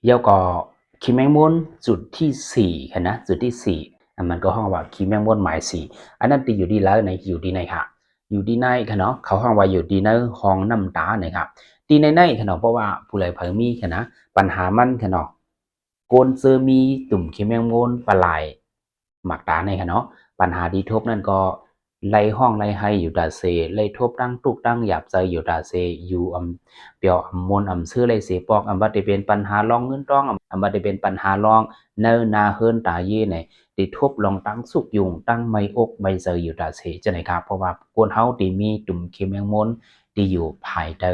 ແລ້ວກໍຂີ້ແມງມົນຈຸດທີສີ່ຫັ້ນນະ ຈຸດທີສີ່ ອັນມັນກໍຮ້ອງວ່າຂີ້ແມງມົນໝາຍສີ່ ອັນນັ້ນທີ່ຢູ່ທີ່ເລີຍໃນ ຢູ່ທີ່ໃນຫະ ຢູ່ທີ່ໃນຂະເນາະ ເຂົາຮ້ອງວ່າຢູ່ທີ່ໃນຮ່ອງນ້ຳຕາໃນຫະ ທີ່ໃນໃນຂະເນາະ ເພາະວ່າຜູ້ໃດໃຜມີຂະນະ ປັນຫາມັນຂະເນາະ ຄົນເຈີມີຕຸ່ມຂີ້ແມງມົນປະຫຼາຍ ໝາກຕາໃນຂະເນາະ ປັນຫາທີ່ທົບນັ້ນກໍໄລ່ຮ້ອງໄລ່ໄຫ້ຢູ່ຕາເສ ໄລ່ທົບທັງທຸກທັງຢາບໃຈຢູ່ຕາເສ ຢູ່ອຳ ປຽວອຳມົນອຳເຊີໄລ່ເສປອກ ອຳວ່າຈະເປັນປັນຫາລອງເງິນທອງ ອຳວ່າຈະເປັນປັນຫາລອງໃນນາເຮືອນຕາເຢໃນ ທີ່ທົບລອງທັງສຸກຍຸງ ທັງໄໝ້ອົກໄໝ້ໃຈຢູ່ຕາເສ ຈັ່ງໃດຄະ ເພາະວ່າຄົນເຮົາທີ່ມີຕຸ່ມຂີ້ແມງມົນທີ່ຢູ່ພາຍໃຕ້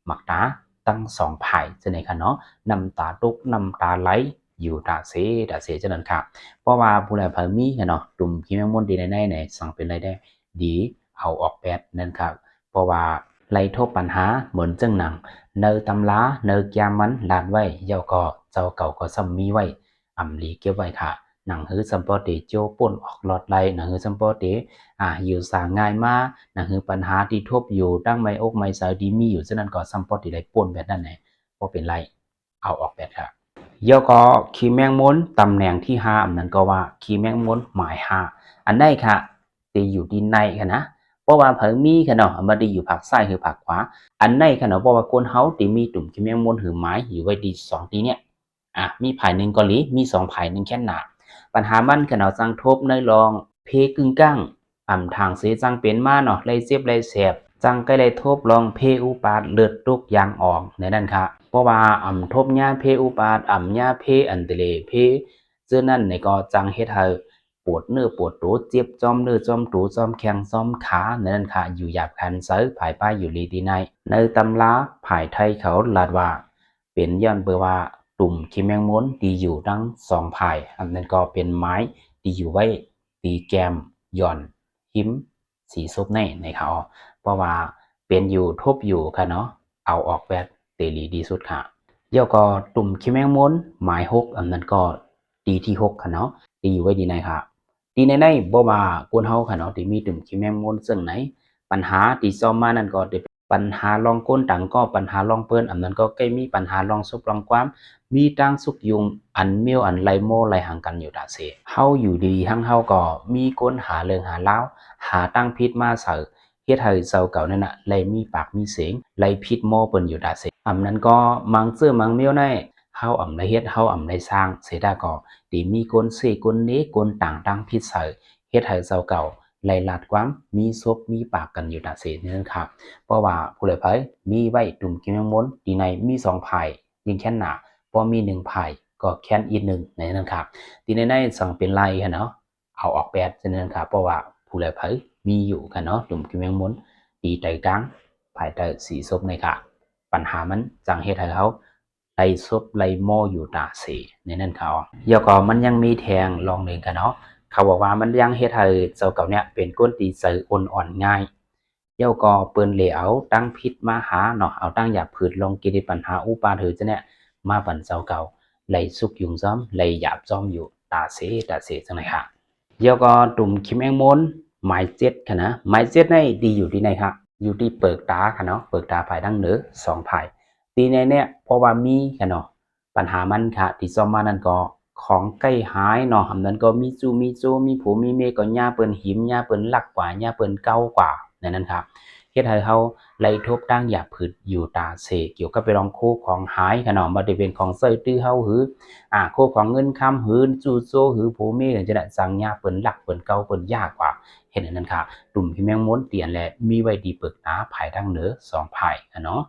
ໝາກຕາທັງສອງພາຍຈັ່ງໃດຄະເນາະ ນ້ຳຕາຕົກນ້ຳຕາໄຫຼຢູ່ຕາເສ ຕາເສຈັ່ງນັ້ນຄະ ເພາະວ່າຜູ້ໃດໃຜມີຄະເນາະ ຕຸ່ມຂີ້ແມງມົນທີ່ໃນໃນໃນ ສັງເປັນລາຍໄດ້ດີ ເອົາອອກແປດນັ້ນຄະ ເພາະວ່າໄລ່ທົບປັນຫາເໝືອນຈັ່ງໜັງ ໃນຕຳລາໃນກຽມມັນລາດໄວ້ ແລ້ວກໍເຈົ້າເກົ່າກໍຊ່ຳມີໄວ້ ອຳລີເກັບໄວ້ຄະ ໜັງຫືຊ່ຳພໍເຕໂຈະປົ້ນອອກລອດໄດ້ ໜັງຫືຊ່ຳພໍເຕ ອາ ຢູ່ສາງ່າຍມາ ໜັງຫືປັນຫາທີ່ທົບຢູ່ ທັງໄໝ້ອົກໄໝ້ໃຈທີ່ມີຢູ່ ສະນັ້ນກໍຊ່ຳພໍເຕໄດ້ປົ້ນແບບນັ້ນແຫຼະ ບໍ່ເປັນໄລ ເອົາອອກແບບຄະ ແລ້ວກໍຂີ້ແມງມົນຕຳແໜ່ງທີຫ້າ ອັນນັ້ນກໍວ່າຂີ້ແມງມົນໝາຍຫ້າ ອັນໃດຄະ ທີ່ຢູ່ທີ່ໃນຄະນະ ເພາະວ່າໃຜມີຄະເນາະ ອາ ບໍ່ໄດ້ຢູ່ພາກຊ້າຍ ຫຼື ພາກຂວາ ອັນໃນຄະເນາະ ເພາະວ່າຄົນເຮົາທີ່ມີຕຸ່ມຂີ້ແມງມົນ ຫຼື ໝາຍຢູ່ໄວ້ທີ່ສອງທີ່ເນີ້ຍ ອາ ມີພາຍໜຶ່ງກໍດີ ມີສອງພາຍໜຶ່ງແຂນໜ້າ ປັນຫາມັນຂະເນາະ ຈັ່ງທົບໃນລອງເພກຶ່ງກາງ ອຳທາງເສຈັ່ງເປັນມາເນາະ ໄລ່ເຈັບໄລ່ແສບ ຈັ່ງໃກ້ໄດ້ທົບລອງເພອຸປາດ ເລືອດຕົກຢາງອອກ ໃນນັ້ນຄະ ເພາະວ່າອຳທົບຍາເພອຸປາດ ອຳຍາເພອັນຕະເລເພ ເທື່ອນັ້ນນີ້ກໍຈັ່ງເຮັດໃຫ້ ປວດເນື້ອປວດໂຕ ເຈັບຈອມເນື້ອຈອມໂຕ ຈອມແຂ້ງຈອມຂາ ໃນນັ້ນຄະ ຢູ່ຢາບຄັນໃສ ພາຍປາຍຢູ່ລີຕີໃນ ໃນຕຳລາພາຍໄທເຂົາລາດວ່າ ເປັນຍ້ອນເບີວ່າຕຸ່ມຂີ້ແມງມົນທີ່ຢູ່ທັງສອງພາຍ ອັນນັ້ນກໍເປັນໝາຍທີ່ຢູ່ໄວ້ຕີແກ້ມ ຍ້ອນ ຫິມ ສີສົບໃນ ໃນຂະເນາະ ເພາະວ່າເປັນຢູ່ ທົບຢູ່ຄະເນາະ ເອົາອອກແບບເຕລີທີ່ສຸດຄະ ແລ້ວກໍຕຸ່ມຂີ້ແມງມົນໝາຍຫົກ ອັນນັ້ນກໍ ຕີທີຫົກຄະເນາະ ຕີຢູ່ໄວ້ທີ່ໃນຄະ ທີ່ໃນໃນ ບໍ່ວ່າຄົນເຮົາຄະເນາະ ທີ່ມີຕຸ່ມຂີ້ແມງມົນເຊິ່ງໃນ ປັນຫາທີ່ຊອມມານັ້ນກໍຈະເປັນ ປັນຫາລອງກົ້ນດັງກໍ ປັນຫາລອງເປີນ ອັນນັ້ນກໍໃກ້ມີປັນຫາລອງສົບລອງຄວາມ ມີທັງສຸກຍຸງ ອັນມ້ຽວອັນໄລ່ມໍໄລ່ຫາງກັນຢູ່ຕາເສ ເຮົາຢູ່ດີໆ ທັງເຮົາກໍມີຄົນຫາເລື່ອງຫາລາວ ຫາທາງຜິດມາໃສ່ ເຮັດໃຫ້ເຈົ້າເກົ່ານັ້ນນະ ໄລ່ມີປາກມີສຽງ ໄລ່ຜິດມໍເພິ່ນຢູ່ຕາເສ ອັນນັ້ນກໍມັງເຈີມັງມ້ຽວໃນ ເຮົາອຳໄດ້ເຮັດ ເຮົາອຳໄດ້ສ້າງ ເສຍດາກໍ ທີ່ມີຄົນເຊຄົນເນ ຄົນຕ່າງທາງຜິດໃສ່ ເຮັດໃຫ້ເຈົ້າເກົ່າໄລ່ລາດຄວາມ ມີສົບມີປາກກັນຢູ່ຕາເສນັ້ນຄະ ເພາະວ່າຜູ້ໃດໃຜມີໄວ້ຕຸ່ມຂີ້ແມງມົນ ທີ່ໃນມີສອງພາຍ ຍິງແຂນໜ້າ ພໍມີໜຶ່ງພາຍ ກໍແຂນອີກໜຶ່ງ ໃນນັ້ນຄະ ທີ່ໃນໃນສັງເປັນໄລຄະເນາະ ເອົາອອກແປດ ສະນັ້ນຄະ ເພາະວ່າຜູ້ໃດໃຜມີຢູ່ຄະເນາະ ຕຸ່ມຂີ້ແມງມົນ ທີ່ໃຕ້ກາງ ພາຍໃຕ້ສີສົບໃນຄະ ປັນຫາມັນຈັ່ງເຮັດໃຫ້ເຮົາໄລ່ສົບໄລ່ມໍຢູ່ຕາເສ ໃນນັ້ນຄະ ແລ້ວກໍມັນຍັງມີແທ່ງລອງໜຶ່ງຄະເນາະ ເຂົາບອກວ່າມັນຍັງເຮັດໃຫ້ເຈົ້າເກົ່າເນີ້ຍເປັນຄົນທີ່ໃຈອ່ອນອ່ອນງ່າຍ ແລ້ວກໍເພິ່ນເລີຍເອົາທັງພິດມາຫາເນາະ ເອົາທັງຢາຜືດລອງກິເລດຕັນຫາອຸປາທານເຮີຈະເນຍ ມາປັນເຈົ້າເກົ່າ ໄລ່ສຸກຍຸງຊ້ອມ ໄລ່ຢາບຊ້ອມຢູ່ຕາເສ ຕາເສຈັ່ງໃດຄະ ແລ້ວກໍຕຸ່ມຂີ້ແມງມົນໝາຍເຈັດຄະນະ ໝາຍເຈັດໃນດີຢູ່ທີ່ໃນຄະ ຢູ່ທີ່ເປືກຕາຄະເນາະ ເປີກຕາພາຍທາງເໜືອສອງພາຍ ທີ່ໃນເນຍ ເພາະວ່າມີຄະເນາະ ປັນຫາມັນຄະ ທີ່ຊອມມານັ້ນກໍ ຂອງໃກ້ຫາຍເນາະ ອັນນັ້ນກໍມີຈູ້ມີໂຈ ມີຜົວມີເມຍ ກໍຍ່າເພິ່ນຫິມ ຍ່າເພິ່ນລັກກວ່າ ຍ່າເພິ່ນເກົາກວ່າ ໃນນັ້ນຄະ ເຮັດໃຫ້ເຮົາໄລ່ທົບທາງຢາຜືດຢູ່ຕາເສ ກ່ຽວກັບໄປລອງໂຄຂອງຫາຍຄະເນາະ ບໍ່ໄດ້ເປັນຂອງໃຊ້ຕື້ເຮົາຫື ອາ ໂຄຂອງເງິນຄຳຫື ຈູ້ໂຈຫື ຜົວເມຍຈັ່ງຊີ້ນະ ຈັ່ງຍ່າເພິ່ນລັກເພິ່ນເກົາເພິ່ນຢາກວ່າ ເຮັດໃຫ້ນັ້ນຄະ ຕຸ່ມຂີ້ແມງມົນຕຽນແລະ ມີໄວ້ທີ່ເປີກຕາພາຍທາງເໜືອສອງພາຍຄະເນາະ